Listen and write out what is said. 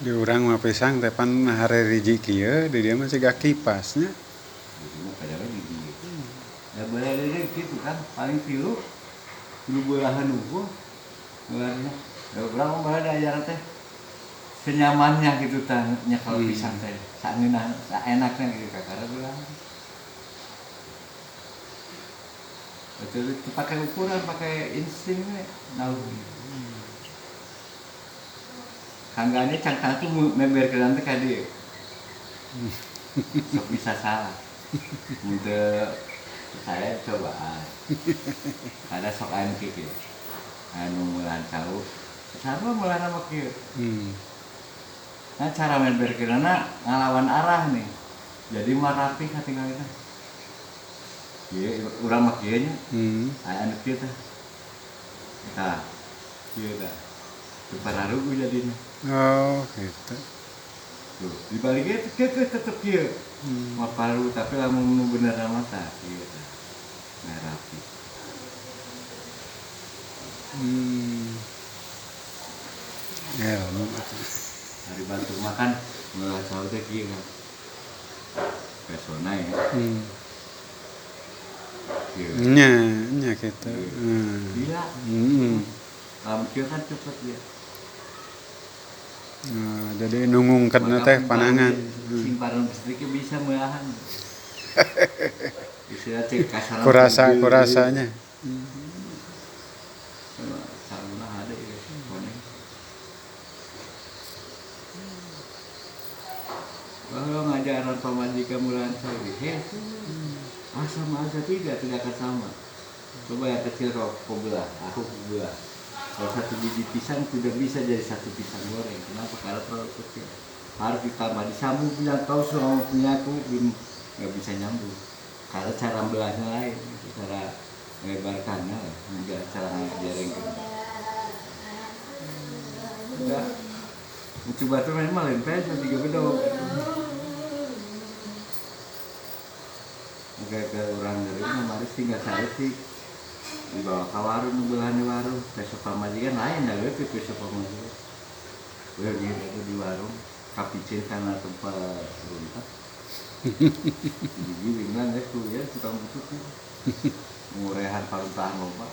Di urang mah pisang teh pan hareriji kieu, di dieu mah siga kipasnya. Jadi mah kadang di dieu. Da belah deui kitu kan paling tilu tilu belahan unggul. Belahnya. Da urang mah baheula diajaran teh senyamannya gitu tah nyekel pisang teh. Saeungeunah saenakna gitu kakara belahan. Betul itu pakai ukuran, pakai insting we naluri. Kanggane cangkang tuh memberkeun teh ka dieu. Sok bisa salah. Mun teu percaya cobaan. Ada sok anu kieu. Anu meulaan cau. Sarua meulana mah kieu. Nah cara memberkeunana ngalawan arah nih. Jadi mah rapi katingalina. Ieu urang mah kieu nya. Aya anu kieu tah. Tah. Kieu tah. Teu pararugu jadina. Oh, gitu. Tuh, dibaliknya kieu kieu tetep kieu. Mah paru tapi lamun nu bener mah tah kieu tah. Nah rapi. Ilmu atuh. Hari batur makan meulah cau teh kieu kan. Pesona ya. Kieu. Nya, nya kitu. Iya. Lamun kieu kan cepet dia. Nah, jadi nungungkeun teh panangan. Sing paron listrik bisa meulahan. Istilah cek kasaran. Kurasa kurasanya. Saruna ada ya, koneng. Kalau ngajaran pamajikan mulahan sawi, heh, ah sama aja tidak akan sama. Coba yang kecil kau belah, aku belah. Kalau satu biji pisang tidak bisa jadi satu pisang goreng. Kenapa? Karena terlalu kecil. Harus ditambah, disambung punya kau sama punya aku, nggak bisa nyambung. Karena cara belahnya lain, cara melebarkannya, enggak cara jaring. Enggak. Coba tuh memang lain pes tiga bedog. Oke, ke orang dari mana tinggal saya sih dibawa ke warung, belahan di warung. Besok pamajikan lain dah, itu besok pamajikan. Gue gitu di warung, kapicin karena tempat runtah. Digiling lah, guys, tuh ya, tukang bututnya. Ngurehan paruntahan loba.